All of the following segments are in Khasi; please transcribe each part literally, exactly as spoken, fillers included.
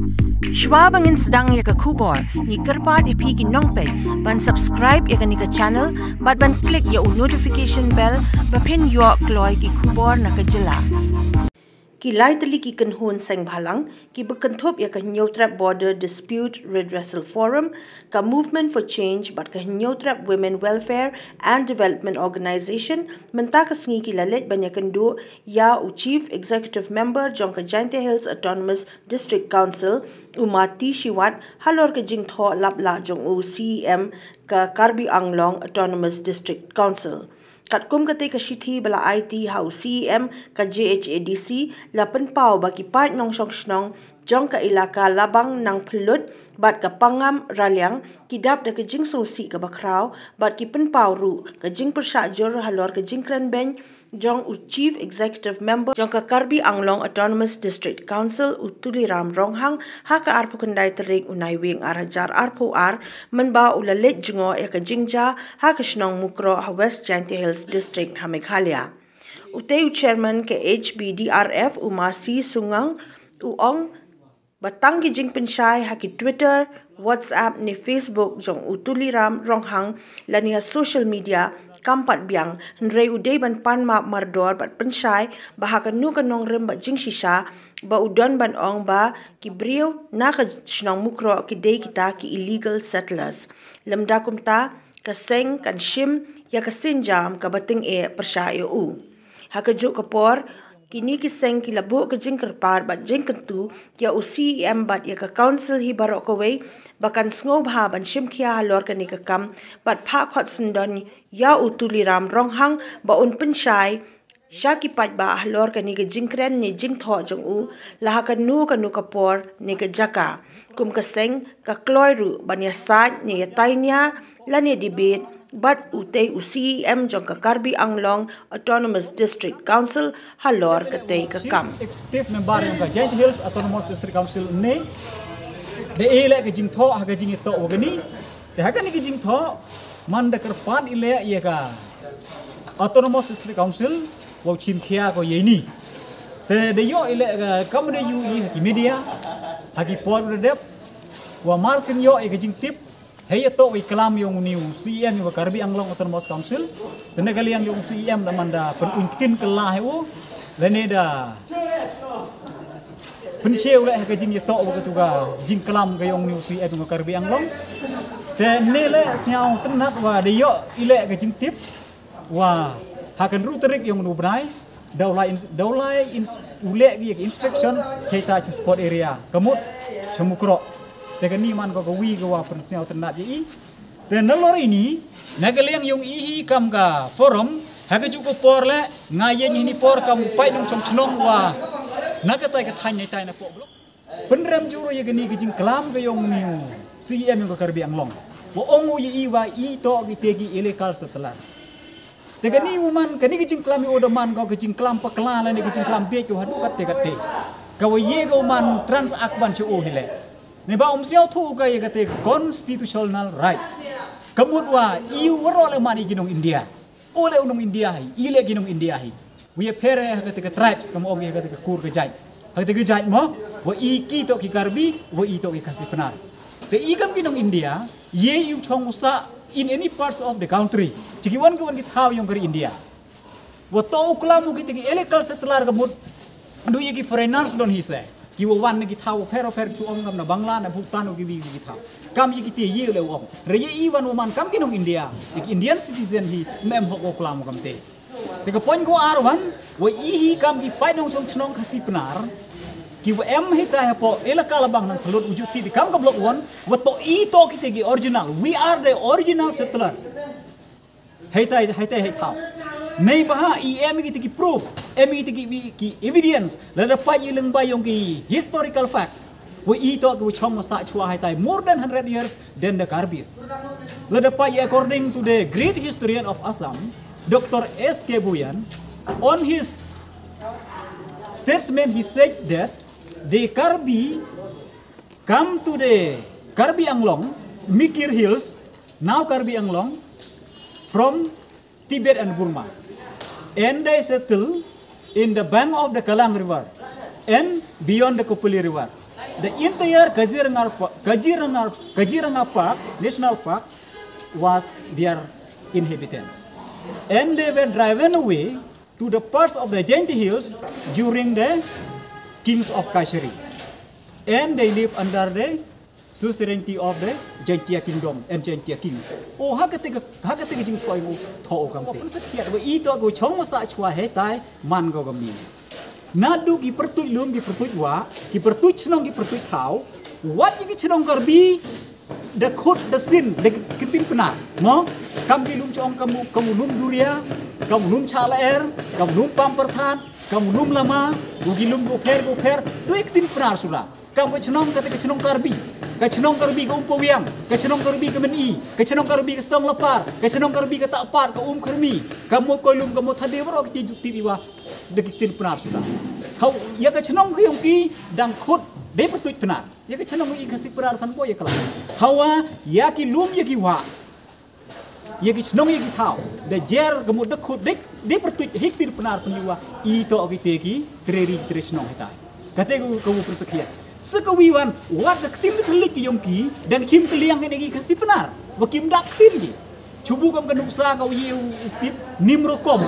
Shwa ba ngin sdang ïa ka khubor, ngi kyrpad ïa phi ki nongpeit ban subscribe ïa kane ka channel bad ban click ïa u notification bell ba phin ïoh kloi ki khubor na ka jylla. Ki lai tylli ki kynhun seng bhalang kiba kynthup ïa ka Hynñiewtrep Border Dispute Redressal Forum, ka Movement for Change bad ka Hynñiewtrep Women Welfare and Development Organisation mynta ka sngi ki la leit ban ïakynduh ïa u Chief Executive Member jong ka Jaintia Hills Autonomous District Council, u Ma T Shiwat, halor ka jingthoh laplah jong u C E M ka Karbi Anglong Autonomous District Council. Katkum katei ka shithi ba la aiti ha u C E M, ka J H A D C la pynpaw ba ki paid nongshong shnong jong ka ilaka Labang Nangphyllut bad ka Pangam Raliang ki dap da ka jingsngewsih kaba khraw bad ki pynpaw ruh ka jingpyrshah jur halor ka jingkren beiñ jong u Chief Executive Member jong ka Karbi Anglong Autonomous District Council, u Tuliram Ronghang, ha ka arphew khyndai tarik u Naiwieng ar hajar arphew ar, mynba u la leit jngoh ïa ka jingjia ha ka shnong Mukroh ha West Jaintia Hills District ha Meghalaya. Utei u Chairman ka H B D R F, u Ma C Sungang, u ong ba tang ki jingpynshai ha ki Twitter, WhatsApp ne Facebook jong u Tuliram Ronghang lane ha social media kam pat biang, hynrei u dei ban pan map mardor bad pynshai ba ha kano ka nongrim bad jingshisha ba u don ban ong ba ki briew na ka shnong Mukroh ki dei kita ki illegal settlers. Lymda kumta, ka seng kan shim ïa ka sienjam kaba tyngeh pyrshah ïa u. Ha kajuh ka por, kine ki seng ki la buh ka jingkyrpad bad jingkyntu ïa u C E M bad ïa ka Council hi baroh kawei ba kan sngewbha ban shim khia halor kane ka kam bad phah khot syndon ïa u Tuliram Ronghang ba un pynshai sha ki paidbah halor kane ka jingkren ne jingthoh jong u la ha kano kano ka por ne ka jaka. Kum ka seng ka kloi ruh ban ïasaid ne ïatainia lane debate bad utei u C E M jong ka Karbi Anglong Autonomous District Council halor katei ka kam. Chief Executive Member jong ka Jaintia Hills Autonomous District Council ne da ei leh ka jingthoh ha ka jingïatoh wa kani. Te ha kani ka jingthoh man da kyrpad i leh ïa ka Autonomous District Council wa u chim khia ko ïa ini. Te da ïoh i leh ka kam da ïoh i ha ki media, ha ki por da dep, wa mar syn ïoh ïa ka jingtip hei ïatoh wa i klam ïong uni u C E M ïong ka Karbi Anglong Autonomous Council. Te na ka liang ïong u C E M da man da pyn-un ktien kylla hi u lane da pynchew leh ha ka jingïatoh wa katu ka jingklam ka ïong uni u C E M ïong ka Karbi Anglong. Te ne leh sngewtynnat wa da ïoh i leh ka jingtip wa ha ka hynriew tarik ïong uni u bnai da u lai ins-, da u lai ins-, u leh ki inspection cheita chi sport area ka mut cha Mukroh. Te kani man ko ka wi ka wa pynsngewtynnat ïa i. Te nalor ini, na ka liang ïong i hi kam ka forum, ha kajuh ka por leh nga ïeng ini por kam u paid nongshong shnong wa na katai ka thaiñ neitai napoh block. Pynrem jur ïa kani ka jingklam ka ïong uni u C E M ïong ka Karbi Anglong. Wa ong u ïa i wa i toh kite ki illegal settler. Te kani u man, kani ka jingklam ïa u da man ko ka jingklam pakla lane ka jingklam bieit tu haduh katte katte. Ka wa ïa ka u man transact ban sha u hi leh. Ne ba um sngewthuh ka ïa kate constitutional right. Ka mut wa i waroh leh man i ki nong India. U leh u nong India hi, i leh ki nong India hi. Wi ïa pher ha kate ka tribes kam ong ïa kate ka kur ka jait. Ha kate ka jait mo, wa i ki toh ki Karbi, wa i toh ki Khasi Pnar. Te i kam ki nong India, ïa i u chong u sah in any parts of the country. Chi ki wan ki wan ki thaw ïong ka ri India. Wa toh u klam u kite ki illegal settler ka mut. Ndu ïa ki foreigners don hi se. Ki wa wan na ki thaw pher pher ki chu ong kam na Bangla na Bhutan u ki wi ki thaw. Kam ïa kite ïa leh u ong. Re ïa i wan u man kam ki nong India. Ïa ki Indian citizen hi mem hok u klam u kam te. Te ka point ko ar wan, wa i hi kam ki paid nongshong shnong Khasi Pnar. Ki wa em hi ta hapoh elaka Labang Nangphyllut u ju ti di kam ka block one, wa toh i toh kite ki original. We are the original settler. Hei tai, hei tai, hei thaw. Nei ba ha i em kite ki proof, em kite ki, ki evidence, lada pait i lyngba ïong ki historical facts. Wa i toh ki wa chong wa sah chwa hei tai more than hundred years than the Karbis. Lada pait i according to the great historian of Assam, Doctor S K Bhuyan, on his statement he said that the Karbi come to the Karbi Anglong, Mikir Hills, now Karbi Anglong, from Tibet and Burma. And they settle in the bank of the Kalang River and beyond the Kopili River. The entire Kaziranga, Pa- Kaziranga, Kaziranga Park, National Park, was their inhabitants. And they were driven away to the parts of the Jaintia Hills during the kings of Kashari. And they live under the suzerainty of the Jaintia Kingdom and Jaintia Kings. O ha kata ka ha kata ka jingthoh ïa u thoh u kam te. Pynsakiat ba i to ko chong masa chwa he tai man ko kam ni. Naduh ki pyrtuit lum ki pyrtuit wa ki pyrtuit chnong ki pyrtuit thaw. Wat ïa ki chnong Karbi da khut da sin da ki tin Pnar mo. Kam ki lum chong kam u kam u lum Duria, kam u lum Chalaer, kam u lum Pampyrthat, kam u lum Lama, u ki lum ko pher ko pher. Doi ki tin Pnar sula. Kam ka chnong kata ka chnong Karbi, ka chnong Karbi ka Umpowiang, ka chnong Karbi ka Meni, ka chnong Karbi ka Stong Lapar, ka chnong Karbi ka Tapar, ka Um Kyrmi, ka Mo Koilum, ka Mo Thade, baroh ki ti ti iwa da ki tin Pnar sula. Hau ïa ka chnong ka yong ki dang khut dei pyrtuit Pnar. Ïa ka chnong i Khasi Pnar than bo ïa ka la. Hawa ïa ki lum ïa ki wa ïa ki chnong ïa ki thaw da jer ka mut da khut dik di pyrtuit hik tir Pnar pynliwa i to ki te ki tre ri tre chnong hitai. Kate ka ka u pyrsakiat. Sa ka wi wan wat ka ktin ka thalik ki yong ki dang chim ka liang kane ki Khasi Pnar. Ba kim dak ktin ki. Chubu kam ka nuksa ka u ye u tip nim rukom.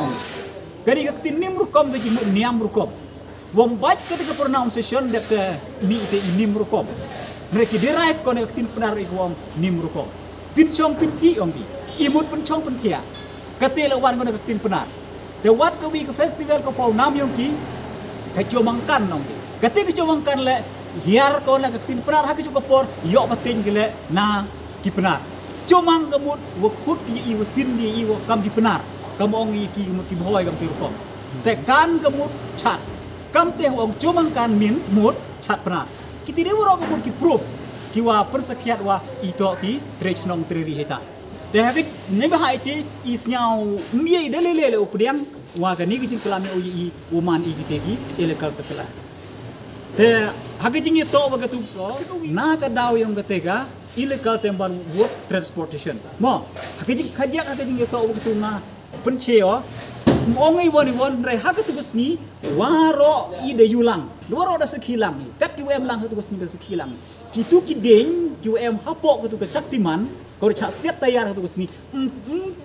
Kane ka ktin nim rukom ka jingmut niam rukom. Wam bait kata ka pronunciation dep ka mi te i nim rukom. Nre ki derive ko ne ka ktin Pnar i ko wam nim rukom. Pynchong pynthi ong bi. Imut pynchong pynthia. Kate la wan ko ne ka ktin Pnar. Te wat ka wi ka festival ko pau nam yong ki. Ka chomangkan ong ki. Kate ka chomangkan le hiar ko ne ka ktin Pnar ha ka chu ka por yo ba tin ki le na ki Pnar. Chomang ka mut wa khut ki i wa sin ki i wa kam ki Pnar. Kam ong i ki mut ki bhoi kam ki rukom. Te kan ka mut chat. Kam te ong chomang kan means mut chat Pnar. Ki ti de wa ka mut ki proof ki wa pyrsakiat wa i to ki tre chnong tre ri hitai. Te ha ki ne ba hai ti i sñiaw mie de le le le u pdiang wa ka ni ki jingklam i u i u man i ki te ki illegal settler. Te ha ki jingïatoh wa ka tu na ka daw yong ka te ka illegal timber wood transportation. Mo ha ki jing khajak ha ki jingïatoh wa ka tu na pynche o. Ong i won i won re ha ka tu ka sngi waro i da yu lang waro da sakhi lang i kat ki wem lang ha tu ka sngi da sakhi lang. Ki tu ki deng ki wem hapo ka tu ka Shaktiman ko re chak siat tayar ha tu ka sngi.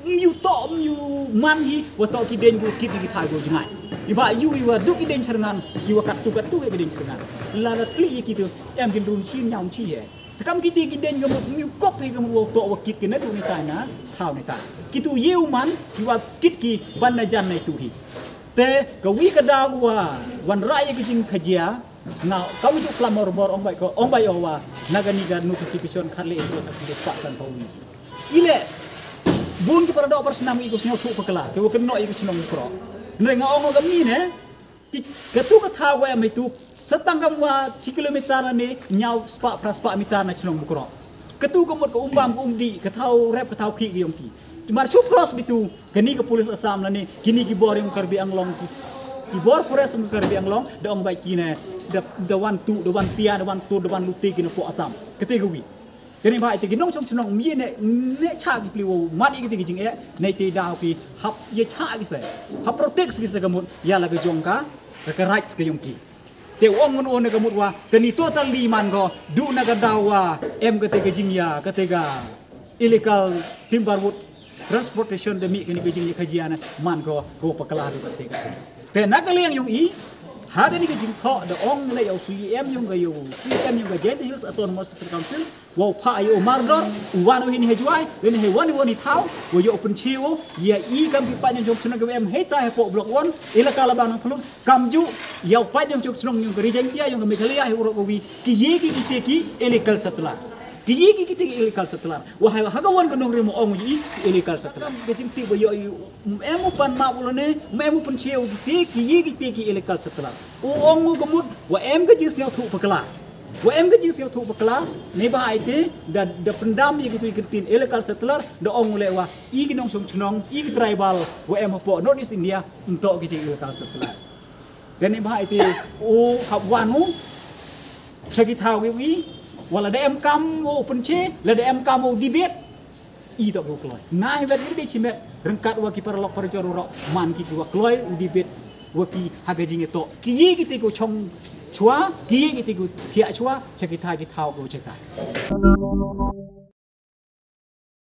Myu to myu man hi wa to ki deng ko kit ki thai ko jngai. I ba yu i wa duk ki deng cherngan ki wa kat tu kat tu ki deng cherngan. La la tli ki tu em kin run chin nyam chi he. Takam ki ti ki deng ka mut myu kop hi ka mut wa to wa kit ki na tu ni tai na thaw ni tai. Ki tu ye u man ki wa kit ki ban na jan na tu hi. Te ka wi ka da wa wan ra ye ki jing khajia. Nga ka wi ju klam mor mor ong bai ko ong bai o wa na ka ni ka nu ki ki chon khat le ko ka ki spa san pa wi. Ile bun ki para dok para snam i ko snyo thu pakala ke wa ken no i ko chnong pro. Nre nga ong ka mi ne. Ki ka tu ka thaw wa mai tu satang kam wa chi kilometer na ne nyaw spa pra spa meter na chnong bukro. Ka tu ka mut ka umbam ka umdi ka thaw rep ka thaw khi ki yong ki. Mar chu cross di tu kani ka police Assam na ne kini ki bor yong Karbi Anglong ki. Ki bor forest yong Karbi Anglong da ong bai ki ne da da wan tu da wan pia da wan tu da wan luti ki na po Assam. Kate ka wi. Kani ba ite ki nong chong chnong mi ne ne cha ki pli wo mat i ki ti ki jing e ne te da ki hap ye cha ki se. Hap protect ki se ka mut ya la ka jong ka ka rights ka yong ki. Te ong ngun on ka mut wa kani total li man ko du na ka daw wa em ka te ka jing ya ka te ka illegal timber wood transportation de mi kani ka jing ya ka jia na man ko ko pakala du ka te ka te. Te na ka liang yong i ha kani ka jing tho da ong le yo C M yong ka yo C M yong ka Jaintia Hills Autonomous District Council. Wow pha yo mardor u wan u hin he jwai den he wan wan i thaw. Wo yo open chiwo ya i kam ki pa nyong jong chnong ka em he ta he po block one ila ka la bang phlum. Kam ju ya u pa nyong jong chnong nyong ka ri Jaintia yong ka Meghalaya he ro ko wi ki ye ki ki te ki illegal settler. Ki ye ki ki te ki illegal settler. Wa ha ha ka wan ka nong re mo ong yi ki illegal settler. Ka jing ti ba yo i em u pan ma u lo ne em u pan chiwo ki te ki ye ki te ki illegal settler. U ong u ka mut wa em ka jing sñiaw thu pakala. Wa em ka jing sñiaw thu pakala ne ba ai te da da pyndam ya ki tu i kyntin illegal settler da ong le wa i ki nong chong chnong i ki tribal wa em hapo North East India nto ki jing illegal settler. Te ne ba ai te u hap wan u cha ki thaw ki wi wa la da em kam u pynche la da em kam u debate. I to ki u kloi ngai wet i de chimet rengkat wa ki paralok parajor ro man ki ki wa kloi u debate wa ki ha ka jing to ki yi ki te ko chong Chwa ki ki ti gu thiah chwa cha ki tha ki thaw ko cheta.